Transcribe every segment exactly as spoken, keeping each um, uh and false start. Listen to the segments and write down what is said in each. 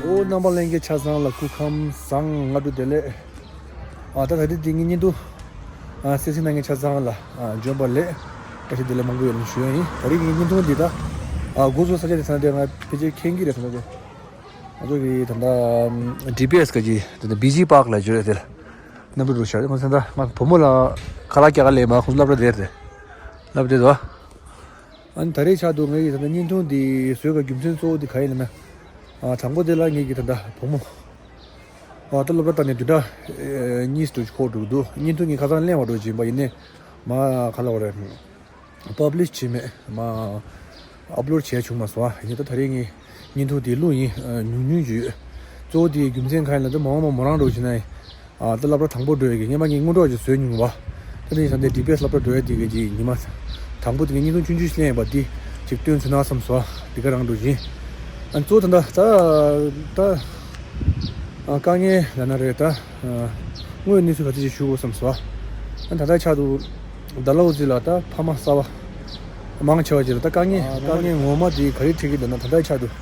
ཨོ་རྣམ་པ་ལྷན་རྒྱས་ཆ་ཚང་ལ་སྐུ་ཁམས་བཟང་། སྔ་དྲོ་བདེ་ལེགས། ཨ་ད་ད་རེས་འདི་ངའི་བརྙན་ཐུང་ཨ་གསན་གཟིགས་གནང་མཁན་ཆ་ཚང་ལ་ཨ་འབྱོན་པ་ལེགས། བཀྲ་ཤིས་བདེ་ལེགས་མང་པོ་ཡོད་ལ་ཞུ་ཡ་ཡིན། ད་རེས་ངའི་བརྙན་ཐུང་འདི་ད་ཨ་འགོ་ཚུགས་ས་ཆ་དེ་ཚང་དེ་ང་ཕལ་ཆེར་མཁྱེན་གྱི་རེད། ཚང་དེ་ང་ཚོ་གི་ད་ལྟ་ཌི་པི་ཨེས་ག་གི་ད་ལྟ་བི་ཇི་པཱག་ལ་བརྗོད་རེད། དེ་ལ་རྣམ་པ་འགྲོ་ཤར་ཁོང་ཚང་ད་ང་བུ་མོ་ལ་ཁ་ལག་རྒྱག་ག་ལས་མ་ཁོང་ཚོ་སློབ་གྲྭ་དེར་དེ་སློབ་གྲྭ་དེ་དོ། ཨ་ནི་ད་རེས་ཆགས་འདུག་ངའི་ད་ལྟ་བརྙན་ཐུང་འདི་བཟོས་པའི་རྒྱུ་མཚན་གཙོ་བོ་འདི་ག་ཡིན་ལབ་ན། ཨ་དང་པོ་དེ་ལ་ངེད་ཀྱི་ད་ལྟ་བུ་མོ་ཨ་ད་སློབ་གྲྭ་བཏང་ནས་བདུན་ཕྲག་ཨེ་གཉིས་དུ་འཁོར་འགྲོ་གི་འདུག་བརྙན་ཐུང་ངས་ཁ་སང་གླེང་བ་འགྲོ་བཞིན་པ་ཡིན་ནས་མ་ག་ལ་བ་རེད། པབ་ལིཤ་བྱས་མེད། མ་ཨབ་ལོཌ་བྱས་བྱུང་མ་སོང་། ཨ་ཡིན་ད་ད་རེས་ངས་བརྙན་ཐུང་དེ་བླུགས་ཡིན། ཨ་ཉུང་ཉུང་ཅིག་ཡོད། གཙོ་བོ་དེའི་རྒྱུ་མཚན་གང་ཡིན་ལབ་ན་མ་འོངས་པ་མོ་རང་འགྲོ་བཞིན་ན་ཡིན། ཨ་ད་སློབ་གྲྭ་དང་པོ་འགྲོ་ཡི་གི་སྔོན་མ་ངས་སྔོན་འགྲོ་ཅིག་བཟོས་མྱོང་བ། ད་དེ་ཡིན་ཙང་དེ་ཌི་པི་ཨེས་སློབ་གྲྭ་འགྲོ་ཡ་དེ་གི་ཅིག་ཉི་མ་དང་པོ་དེ་གི་བརྙན་ཐུང་ཆུང་ཆུང་ཞིག་ལེན་ཡིན་པ་དེ་ཅིག་སྟོན་ཚུལ་ན་བསམ་སོང་། དེ་ག་རང་འགྲོ་བཞིན། ཨ་གཙོ་བོ་ད་ད་ད་ད་ཨ་དཀའ་ངལ་ལབ་ན་རེད། ད་ཨ་དངོས་གནས་ཚུལ་ག་ཚོད་ཅིག་ཞུ་དགོས་བསམ་སོང་། ཨ་ད་ལྟ་ཆགས་འདུག་ཌལ་ཧོ་ཟི་ལ་ད་ཕ་མ་གསར་པ་མང་ཆེ་བ་ཅིག་ལ་ད་དཀའ་ངལ་དཀའ་ངལ་ངོ་མ་དེ་ག་རེ་འཕྲད་ཀྱི་འདུག་ན། ད་ལྟ་ཆགས་འདུག་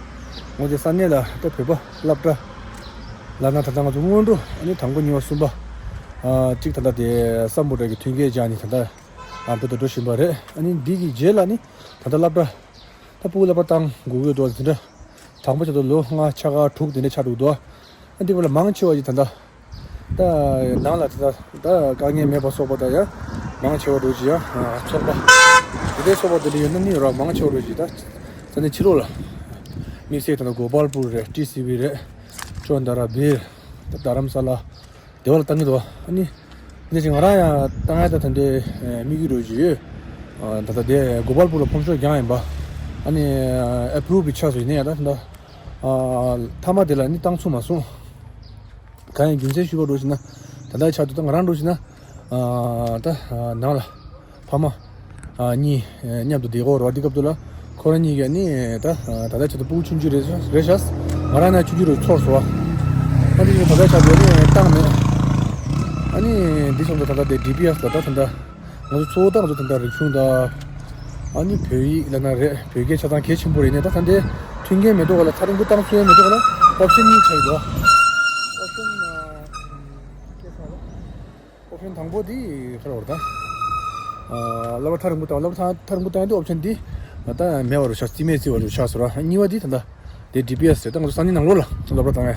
ངོ་དེ་ས་གནས་ལ་ད་བོད་པ་སློབ་གྲྭ་ལབ་ན་ད་ལྟ་ང་ཚོ་སྔོན་འགྲོ་ཨ་ནི་དང་པོ་གཉིས་པ་གསུམ་པ་ཨ་གཅིག་ད་ལྟ་དེ་སམ་བྷོ་ཊ་གི་མཐུན་རྐྱེན་སྦྱར་ནས་ད་ལྟ་ཨ་བོད་དུ་འགྲོ་བཞིན་པ་རེད། ཨ་ནི་འདི་གི་རྗེས་ལ་ནི་ད་ལྟ་སློབ་གྲྭ་ད་ཕྲུ་གུ་སློབ་གྲྭ་བཏང་དགོས་ཀྱི་འདུག་དེ་འདྲ་དང་པོ་ཆགས་འདུག་ལོ་ལྔ་ཆ་ག་དྲུག་དེ་འདྲ་ཆགས་འདུག་འདུག་ཨ་འདི་བར་ལ་མང་ཆེ་བ་ཞིག་ད་ལྟ་ད་ནང་ལ་ད་ད་དཀའ་ངལ་མེད་པ་སོགས་པ་ད་ཡང་མང་ཆེ་བ་འགྲོ་གི་ཡང་ཚོགས་པ་དེ་འདྲའི་ཚོགས་པ་དེ་འདྲ་ཡོད་ན་ནི་ར་མང་ཆེ་བ་འགྲོ་གི་ད་ས་གནས་ཕྱི་ལོགས་ལ་དམིགས་བསལ་ད་ལྟ་གོ་པལ་པུར་རེད། ཊི་སི་ཝི་རེད། ཅོན་དྷ་ར་བིར། ད་རྡ་རམ་ས་ལ། སྡེ་བ་ལ་བཏང་གི་འདུག་ཨ་ནི་འདི་ཅིག་ང་རང་ཡང་བཏང་ཡ་ད་ད་འདི་དམིགས་ཡུལ་རེད་ཅིག་ཡོད། ད་ལྟ་དེ་གོ་པལ་པུར་ལ་ཕོམ་ཤོག་རྒྱག་ཡིན་པ། ཨ་ནི་ཨེ་པུ་རུབ་ཀྱི་ཆགས་སོང་། ཡིན་ན་ཡང་ད་ད་མཐའ་མ་དེ་ལ་ནི་བཏང་ཚུགས་མ་སོང་། གང་ཡིན་རྒྱུ་མཚན་ཞུས་པ་འགྲོ་ཞིག་ན་ད་ལྟ་ཆགས་འདུག་ད་ང་རང་འགྲོ་ཞིག་ན་ད་ནང་ལ་ཕ་མ་གཉིས་མཉམ་དུ་བསྡད་ཀྱི་ཡོད་རེད་བ། འདི་སྐབས་དུས་ལ་ཁོ་རང་གཉིས་ཀྱིས་ནི་ད་ད་ལྟ་ཆ་དུ་ཕྲུ་གུ་ཆུང་ཆུང་རེད་རེད་ཤག་ང་རང་ན་ཆུང་ཆུང་རེད་ཚོར་སོང་བ། ཨ་འདི་ཞིག་ད་ལྟ་ཆ་དུ་ནི་བཏང་མེད། ཨ་ནི་འདི་སོང་ཙང་ད་ལྟ་དེ་ཌི་པི་ཨེས་ད་ལྟ་ད་ལྟ་ང་ཚོ་གཙོ་བོ་ད་ང་ཚོ་ད་ལྟ་རིག་གཞུང་དང་ཨ་ནི་བོད་ཡིག་ལབ་ན་རེད། བོད་སྐད་ཆ་ཚང་གལ་ཆེན་པོ་རེད། ནས་ད་ད་འདི་མཐུན་རྐྱེན་མེད་དུས་ག་ལ་ཚ་རིང་པོ་བཏང་ཚུལ་མེད་དུས་ག་ལ་ཨོབ་ཤན་གཉིས་ཆགས་ཡོད་དོ། ཨོབ་ཤན་ཨ་སྐད་ཆ་ལ། ཨོབ་ཤན་དང་པོ་དེ་ག་རེ་བར་དང་། ཨ་སློབ་གྲྭ་ཐག་རིང་པོ་དང་སློབ་གྲྭ་ཐག་རིང་པོ་བཏང་ཡ་དེ་ཨོབ་ཤན་དེ་ད་མེད་པ་རུ་ཆགས། རྩིས་མེད་རྩིས་པ་རུ་ཆགས་སོང་ར། གཉིས་པ་དེ་ད་ལྟ་དེ་ཌི་པི་ཨེས་རེད། ད་ང་ཚོ་ས་གནས་ནང་ལོགས་ལ་སློབ་གྲྭ་བཏང་ཡ་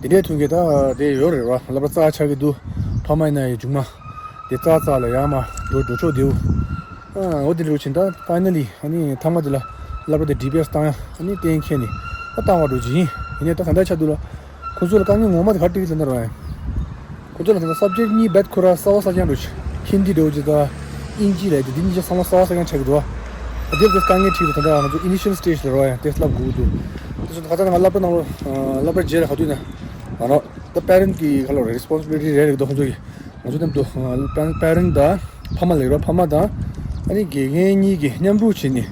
དེ་འདྲའི་མཐུན་རྐྱེན་ད་དེ་ཡོད་རེད་བ། སློབ་གྲྭ་རྩ་ཆགས་ཀྱི་འདུག་ཕ་མ་ཡིན་ན་ཡི་མཇུག་མ་དེ་རྩ་རྩ་ལ་ཡར་མར་འགྲོ་འགྲོ་ཆོག་དེའུ། ཨ་འོ་དེ་འདྲ་རུ་ཕྱིན། ད་ཕའི་ནལ་ལི་ཨ་ནི་མཐའ་མ་དེ་ལ་སློབ་གྲྭ་དེ་ཌི་པི་ཨེས་བཏང་ཡ་ཨ་ནི་གཏན་འཁེལ་ནས་ད་བཏང་བ་འགྲོ་གི་ཡིན། ཡིན་ནའི་ད་ད་ལྟ་ཆ་དུས་ལ་ཁོ་ཚོ་ལ་དཀའ་ངལ་ངོ་མ་དེ་ག་རེ་འཕྲད་ཀྱི་ཟེར་ན་ར། ཁོ་ཚོ་ལ་ད་ལྟ་སབ་ཇེག་གཉིས་རྦད་ཁོ་ར་གསར་པ་གསར་རྐྱང་འགྲོ་ཆེ། ཧིན་དི་འདྲ་བོ་ཅིག་དང་དབྱིན་ཇི་རེད་དེ་འདི་གཉིས་ཆ་བསམ་བློ་གསར་པ་གསར་རྐྱང་ཆགས་ཀྱི་འདུག་བ། དེར་དེ་དཀའ་ངལ་འཕྲད་ཀྱི་འདུག་ད་ལྟ་ང་ཚོ་ཨི་ནི་ཤལ་སི་ཊེ་ཇི་ལ་ར་ཡང་དེ་བསླབ་དགོས་ཀྱི་འདུག་དེ་ཚོ་ད་ག་ད་ང་སློབ་གྲྭ་ནང་ལོ་སློབ་གྲྭ་རྗེས་ལ་ག་དུས་ན་ང་རང་ད་པེ་རེན་ཊི་གི་ག་ལོ་རེ་སི་པོན་སི་བི་ལི་ཊི་རེད་རེད་འདུག་ཁོ་ཚོ་གི་ང་ཚོ་མཉམ་དུ་པེ་རེན་ཊི་དང་ཕ་མ་ལ་ར་ཕ་མ་དང་ཨ་ནི་དགེ་རྒན་གཉིས་ཀྱིས་མཉམ་རུབ་བྱས་ནས་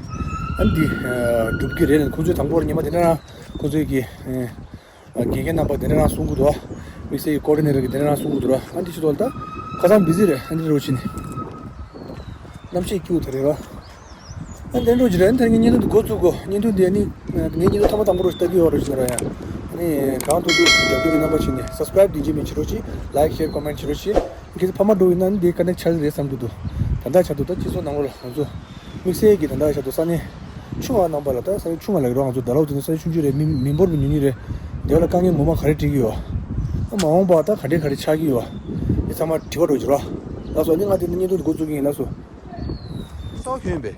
ཨ་ནི་འདི་སྒྲུབ་ཀྱི་རེད། ཁོ་ཚོས་དང་པོར་ཉི་མ་དེ་འདྲ་རང་ཁོ་ཚོས་ཀྱི། དགེ་རྒན་རྣམ་པ་དེ་འདྲ་རང་གསུང་གི་འདུག་དམིགས་བསལ་གྱི་ཀོ་ཌི་ནེ་ཊར་གྱིས་དེ་འདྲ་རང་གསུང་གི་འདུག་ཨ་འདི་ཕྱི་ཐོག་ལ་ད་ཁ་སང་བི་ཟི་རེད། ཨ་འདི་རུ་ཕྱིན་ནས་གནམ་གཤིས་སྐྱིད་པོ་དེ་རེད་ར། ཨ་འདི་འགྲོ་གི་རེད། ཨ་ནི་ད་ངའི་བརྙན་ཐུང་འདི་འགོ་བཙུགས་གོ། བརྙན་ཐུང་འདི་ཨ་ནི་ངའི་བརྙན་ཐུང་མཐའ་མ་དང་པོ་རུ་ལྟ་གི་ཡོད་རེད་ཟེར་ར་ཡ། ཨ་ནི་གང་ཐུབ་ཐུབ་རྒྱབ་སྐྱོར་གྱི་རྣམ་པ་བྱས་ནས་སབ་སི་ཀ་རའིབ་འདི་བྱེད་མི་བྱེད་རོགས་གྱིས། ལའིཀ་ཤེར་ཀོ་མེན་ཊི་བྱེད་རོགས་གྱིས། གལ་སྲིད་ཕ་མ་འགྲོ་ཡིན་ན་ཨ་ནི་འདི་ཀ་ནེག་ཊི་ཆགས་ཀྱི་རེད་བསམ་གྱི་འདུག་ད་ལྟ་ཆ་དུ་ད་སྤྱི་ཚོགས་ནང་ལོགས་ལ་ང་ཚོ། དམིགས་བསལ་གྱིས་ད་ལྟ་ཆ་དུ་ས་གནས་ཆུང་བ་རྣམ་པ་ལ། ད་ས་གནས་ཆུང་བ་ལ་རོགས་ང་ཚོ་ཌལ་ཧོ་དེ་ནི་ས་གནས་ཆུང་ཆུང་རེད། མི་མི་འབོར་མི་ཉུང་ཉུང་རེད། དེ་བ་ལ་དཀའ་ངལ་ངོ་མ་ག་རེ་འཕྲད་ཀྱི་ཡོད། ཨ་མ་འོངས་པ་ད་ག་འདྲས་ག་རེ་ཆགས་ཀྱི་ཡོད། འདི་ཚང་མ་དྲི་བ་འགྲོ་གི་རོགས། ལགས་སོ། ཨ་ནི་ང་དེ་ནི་བརྙན་ཐུང་འདི་འགོ་བཙུགས་ཀྱི་ཡིན། ལགས་སོ། ལྟ་བ་ཁྱོད་ཡིན་པས།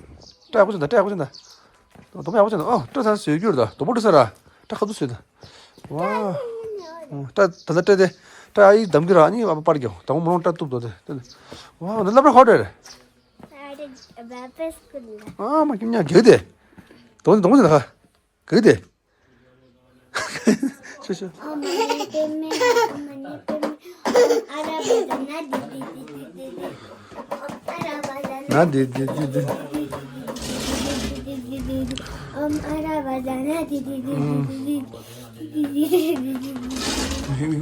སྐྲ་ཡག་པོ་བྱས་ན། སྐྲ་ཡག་པོ་བྱས་ན། སྡོང་པོ་ཡག་པོ་བྱས་ན། ཨོ་སྐྲ་ཚང་བཟོས་རྒྱུ་རེད་ད། སྡོང་པོ་འདྲ་ས་ར། སྐྲ་ཁ་ཐུག་བཟོས་ད། ཝ། ཨོ་སྐྲ་ད་ལྟ་སྐྲ་དེ། སྐྲ་ཨ་ཡིག་འདམ་གྱི་ར། ཨ་ནི་ཨ་ཕ་པར་རྒྱག་དང་པོ་མོ་རང་སྐྲ་གཏུབ་དོ་དེ། ཝ་འདི་སློབ་གྲྭ་ཁོ་འདྲ་རེད། ཨ་མ་ཁྱིམ་ཉག་གེགས་དེ། དོང་དོང་དེ་ལ་ཁ། གེགས་དེ། ཤོ་ཤོ། ན་དེ་དེ་དེ་དེ།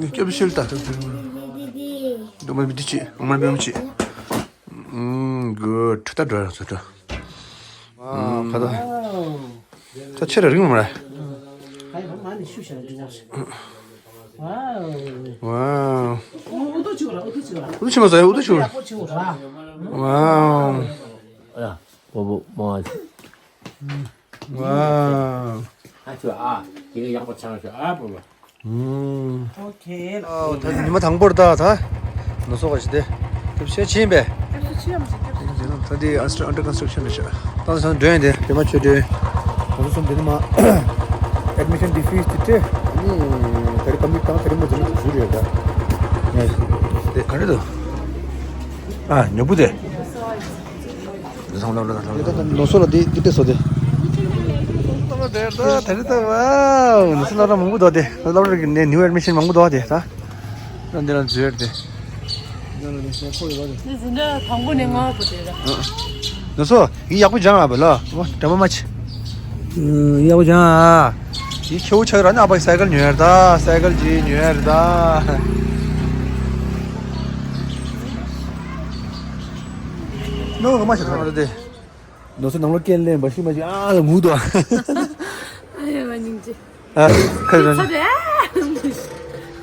སྐྱབས་ཤིག་ད། འདི་མ་འདི་ཅི། འོ་མ་འདི་ཅི། ཨུམ། གུཌ། ད་འགྲོ་ཡ་ཚོ་འགྲོ། ཨ་ཁ་ད། ད་ཆེ་ར་རིང་མ་ར། ཤུ་ཤ་འདྲི་ཉག་ཤ། ཝའོ། ཝའོ། ཨུ་ཏུ་ཆུ་ར། ཨུ་ཏུ་ཆུ་ར། ཨུ་ཏུ་ཆུ་མ་ཟ། ཨུ་ཏུ་ཆུ་ར། ཡག་པོ་ཆུ་ར། ཝའོ། ཨ་ཡ། པོ་པོ་མ། ཝའོ། ཨ་ཆུ་ཨ། དེ་ག་ཡག་པོ་ཆང་ཆུ་ཨ། པོ་པོ། ཨུམ། ཨོ་ཁེ། ཨ་ད་ཉི་མ་དང་པོར་ད་ད་ནོ་སོ་ག་ཞིག་དེ་ཐེབས་ཤེས་ཕྱིན་པས། ཐེབས་ཤེས་ཕྱིན་ཡམ་ཞིག་ཐེབས་ཤེས། ད་འདི་under construction རེད་ཤག་ད་ས་འདོན་དེ་དེ་མ་ཆོད་དེ་ང་ཚོ་སོང་དེ་ནི་མ་admission defees དེ་སྤྲད་ནི་ད་རེས་ཀམ་པི་ཊར་བཏང་ད་རེས་མ་འཛིན་ན་དུ་ཟུར་རེད་ད། དེ་ག་རེ་འདུག་ཨ་ཉོ་བུ་དེ། ནོ་སོ་ལ་དེ་དེ་སྟེ་སོ་དེ། ནོ་སོ་ལ་དེ་ད་དེ་ད་ཝའོ། ནོ་སོ་སློབ་གྲྭ་མང་པོ་འདུག་དེ། སློབ་གྲྭ་གི་ནས་new admission མང་པོ་འདུག་དེ་ད། ད་འདི་ལ་འཛུལ་དེ། འདི་འཛིན་གྲྭ་དང་པོ་ནས་ང་བུ་དེ་ར། ནོ་སོ་ཡིན་ཡག་པོ་སྦྱང་ཨ་བ་ལ། འོ་དྲན་པ་མ་ཆེ། ཡག་པོ་སྦྱང་ཨ། ཡིན་ཁྱེའུ་ཆགས་ར་ན་ཨ་ཕ་གི་སའི་ཀལ་ཉོས་ཡར་ད། སའི་ཀལ་ཅིག་ཉོས་ཡར་ད། ནོ་ག་མ་ཤེས་ཐོག་རེད་དེ། ནོ་སོ་ནང་ལོགས་སྐད་ལེན་པ་ཤི་མ་ཤི་ཨ་ལ་ངུ་དོ། ཨ་ཡ་མ་སྙིང་རྗེ། ཨ་ཁ་ཚ་ཚ་རེད།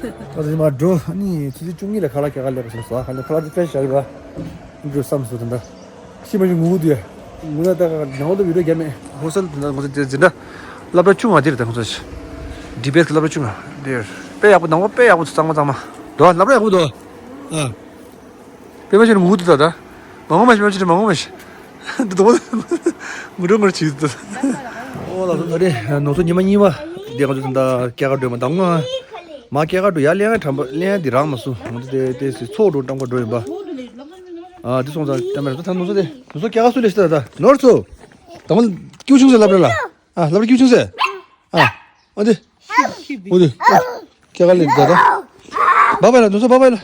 ཨ་ད་ཅི་མ་འགྲོ་ཨ་ནི་ཆུ་ཚོད་བཅུ་གཉིས་ལ་ཁ་ལག་རྒྱག་ག་སླེབས་པ་སོང་ས་ཧ་ལ་ཁ་ལག་དེ་ཕེ་ཤ་རེད་པ། འགྲོ་བསམ་སོ་དེ་འདྲ། ཤི་མ་ཤི་ངུ་དུས་ངུ་ན་ད་ནང་ལོགས་བི་ཌིའོ་རྒྱབ་མེད། ཧོ་སལ་དེ་འདྲ་ང་ཚོ་དེ་འཛིན་གྲྭ་སློབ་གྲྭ་ཆུང་བ་དེ་རེད་ད། ང་ཚོ་ཌི་བི་ཨེས་གི་སློབ་གྲྭ་ཆུང་བ་དེ་དཔེ་ཡག་པོ་ནང་པ་དཔེ་ཡག་པོ་ཚང་མ་ཚང་མ་འདུག་སློབ་གྲྭ་ཡག་པོ་འདུག་ཨ། པད་མ་ཆེན་མོ་ངུ་འདུག་ད་ད། མ་ངུ་མ་ཤི་པད་མ་ཆེན་མ་ངུ་མ་ཤི། འདི་དོ། ངུ་འགྲོ་ངུ་འགྲོ་བྱེད་འདུག་ཨོ་ལགས་སོ། ད་རེས་ནོ་སོ་ཉི་མ་གཉིས་པ་འདི་ང་ཚོ་ད་ལྟ་སྐྱེལ་ག་འགྲོ་མ་དང་ང་མ་སྐྱེལ་ག་འགྲོ་ཡ་ལེན་ཡ་དྲན་པ་ལེན་ཡ་འདི་རག་མ་སོང་། ང་ཚོ་དེ་དེ་སི་ཚོགས་འགྲོ་འགྲམ་ག་འགྲོ་ཡིན་པ། ཨ་འདི་སོང་ཙང་ད་མེད་ད་ད་ནོ་སོ་དེ་ནོ་སོ་སྐྱེལ་ག་སུ་ལས་ཤི་ད་ད་ནོར་ཚོ། ད་ང་ཀྱུ་ཆུང་ཟེར་ལབ་རེད་ལ། ཨ་སློབ་གྲྭ་ཀྱུ་ཆུང་ཟེར། ཨ་ཨ་དེ། ཨོ་དེ། ཁྱེད་ག་ལེ་ད་ད། བ་བའི་ལ་ནོ་སོ་བ་བའི་ལ།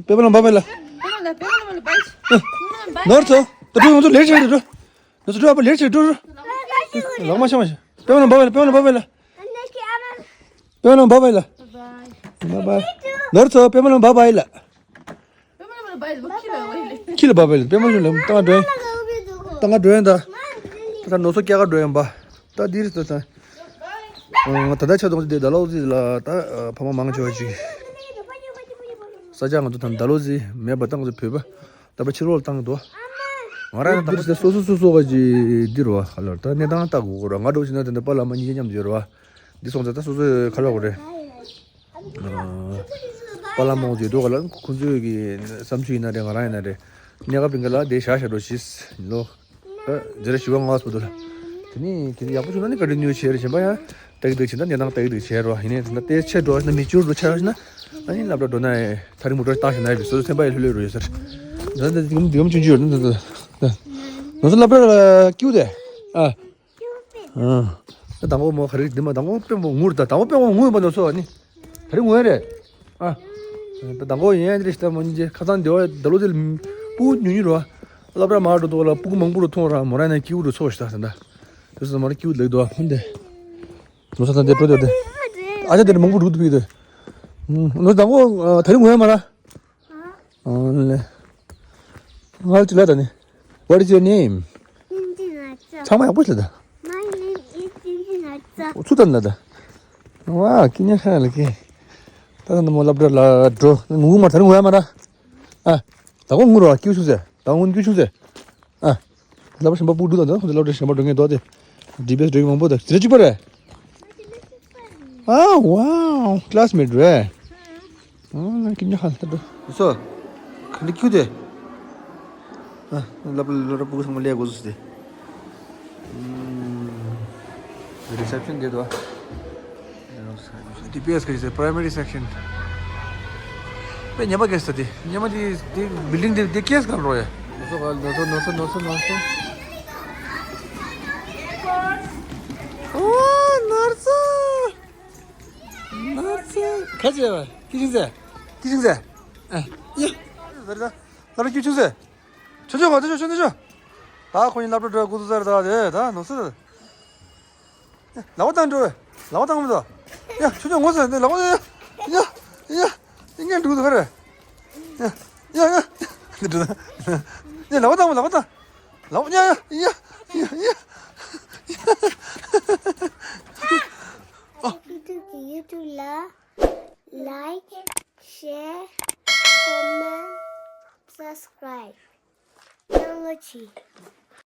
པེ་པ་ལ་བ་བའི་ལ། ནོར་ཚོ། ད་དུང་ང་ཚོ་ལེགས་བྱས་འགྲོ། ནོ་སོ་འགྲོ་ཨ་པ་ལེགས་བྱས་འགྲོ། ལག་མ་ཤ་མ་ཤ། པེ་པ་ལ་བ་བའི་ལ་པེ་པ་ལ་བ་བའི་ལ། པེ་པ་ལ་བ་བའི་ལ། བ་བའི། ནོར་ཚོ་པེ་པ་ལ་བ་བའི་ལ། ཁྱི་ལ་བབས་པས་པད་མ་ཆུང་ལ་ཏང་འགྲོ་ཡིན། ཏང་འགྲོ་ཡིན་ད། ད་ནོ་སོ་སྐྱེལ་ག་འགྲོ་ཡིན་པ། ད་འདིར་ད་ད། ད་ལྟ་ཆ་ཚང་ཚོ་དེ་ད་ལོ་ཟི་ལ་ད་ཕ་མ་མང་ཆེ་བ་ཅིག་ས་ཆ་ང་ཚོ་ད་ད་ལོ་ཟི་མེད་པ་ད་ང་ཚོ་བོད་པ་ད་པ་ཕྱི་ལོགས་ལ་བཏང་འདུག་ང་རང་ད་འདིར་ད་སོ་སོ་སོ་སོ་ག་ཅིག་འདིར་བ་ཧ་ལ་ད་གནས་སྟངས་ལྟ་དགོས་གོ་ར། ང་འགྲོ་ཕྱིན་ན་དེ་འདྲ་པ་ལ་མ་གཉིས་ཀ་མཉམ་དུ་ཡོད་ར་བ། འདི་སོང་ཙང་ད་སོ་སོའི་ཁ་ལོག་རེད། པ་ལགས་མང་པོ་ཅིག་འདུག་ག་ལ། ཁོང་ཚོའི་གི་བསམ་ཚུལ་ཡིན་ན་རེད། ང་རང་ཡིན་ན་རེད། གནས་སྐབས་ཕན་ཁ་ལ་དེ་བཞག་བཞག་འགྲོ་ཤིས་ལོ། ཨ་འཛི་ར་ཞུ་བ་ང་སྤུ་དུ་ལ། དེ་ནི་དེ་ནི་ཡག་པོ་བྱུང་ན་ནི་བཀའ་དྲིན་ཉོས་བྱས་རེད། གཞན་པ་ཡང་ལྟ་གི་འདུག་བྱས་ན་གནས་སྟངས་ལྟ་གི་འདུག་བྱས་རོ། ཡིན་ནའི་ད་ལྟ་ཆེ་འགྲོ་ན་མི་བཅུ་འགྲོ་ཆ་ཡོད་ན་ཨ་ནི་སློབ་གྲྭ་འགྲོ་ན་ཐག་རིང་པོ་འགྲོ་བཏང་ཞིག་ན་ཡོད་པའི་སོ་སོ་སེམས་པ་ཡི་ལྷོད་ལྷོད་རུ་ཡོད་ཟེར། ད་ད་དེ་གམ་དེ་གམ་ཆུང་ཆུང་ཡོད་ན་ད་ད་ད་ང་ཚོ་སློབ་གྲྭ་ལ་སྐྱིད་དེ་ཨ། ཨ། ད་དང་པོ་མོ་ག་རེ་འདི་མ་དང་པོ་དཔོན་པོ་ངུར་ད་དང་པོ་དཔོན་པོ་ངུ་ཡིན་པ་ནོ་སོ་ནི། ག་རེ་ངུ་ཡ་རེད། ཨ། ད་དང་པོ་ཡིན་ཡ་འདི་རེད་ཤི་ད་མོ་ཉིན་རྗེ་ཁ་སང་འདི་བ་ད་ལོ་དེ་ལ་སྤུ་གུ་ཉུང་ཉུང་རེད་བ། སློབ་གྲྭ་མར་འགྲོ་དུས་ལ་སྤུ་གུ་མང་པོ་རུ་མཐོང་ར་མོ་ར་ནས་སྐྱིད་པོ་རུ་ཚོགས་ཤི་ད་ད། དེ་སོ་མ་ར་སྐྱིད་པོ་ལེགས་འདུག་ཨ་ཧོན་དེ། ནོ་སོ་ད་འདི་འགྲོ་དེ་དེ། ཨ་ཅག་དེ་མང་པོ་རུ་དུ་ཕི་དེ། ནོ་དང་པོ་ད་རེ་ངུ་ཡ་མ་ར། ཨ་ལེ། ང་ལ་ཅི་ལ་ད་ནི། What is your name? ཚང་མ་ཡག་པོ་ཞིག་ལ་ད། My name is Jinjin Atsa. ཚུ་ད་ན་ད། ཝ་ཀི་ཉ་ཧ་ལ་ཀི། ད་ད་མོ་སློབ་གྲྭ་ལ་འགྲོ་ངུ་མ་ཐར་ངུ་ཡ་མ་ར། ཨ། ད་གོ་ངུ་རོ་ཀྱུ་ཆུ་ཟེ། ད་ངུ་ཀྱུ་ཆུ་ཟེ། ཨ། སློབ་གྲྭ་གཞན་པ་སྤུ་གུ་འདུག་ད་ནི་ཁོང་ཚོ་སློབ་གྲྭ་གཞན་པ་འགྲོ་མཁན་འདུག་སྟེ། ཌི་བི་ཨེས་འགྲོ་མཁན་མང་པོ་འདུག་དེ་འདྲ་གཅིག་པ་རེད། ཨ་ཝའོ་ཀི་ལ་སི་མེ་ཊི་རེད། ཨ་ང་ཀི་ཉ་ཧ་ལ་ད་འགྲོ། སོ། ག་འདྲ་ཁྱུ་དེ། ཨ་སློབ་གྲྭ་སློབ་གྲྭ་སྤུ་གུ་ཚང་མ་སླེབས་དགོས་སུ་དེ། རི་སེབ་ཤན་དེ་དོ། ཌི་བི་ཨེས་ག་ཡི་ཟེར་པ་རའི་མ་རི་སེག་ཤན། དཔེ་ཉེས་པ་གས་ས་དེ། ཉེས་པ་དེ་དེ་བིལ་ཌིང་དེ་དེ་གས་ག་རོ་ཡ། ནོར་སོ་ག་ནོར་སོ་ནོར་སོ་ནོར་སོ་ནོར་སོ། ཨོ་ནོར་སོ། ནོར་སོ། ཁ་ཆེ་བ། ཀི་ཤིང་ཟེ། ཀི་ཤིང་ཟེ། ཨ་ཡ། ཟེར་ད། ལ་ར་ཀི་ཤིང་ཟེ། ཆོ་ཆོ་ག་ཆོ་ཆོ་ཆོ་ཆོ། ད་ཁོ་གཉིས་སློབ་གྲྭ་འགྲོ་དགོས་ཚུལ་ཟེར་ད་དེ་ད་ནོར་སོ། ལག་པ་བཏང་འགྲོ། ལག་པ་བཏང་མི་འདུག་ཡ་ཆུ་ཆུ་ངོ་ཟེར་ནས་ལག་པ་ཡ་ཡ་ཡ་ཡ་ངས་འགྲོ་གི་འདུག་ག་རེ། ཡ་ཡ་ཡ་འདི་འགྲོ་ད། ཡ་ལག་པ་བཏང་མི་ལག་པ་བཏང་། ལག་པ་ཡ་ཡ་ཡ་ཡ་ཡ། ཨ། ཐུགས་ལ། Like, share, comment, subscribe གནང་རོགས་གྱིས།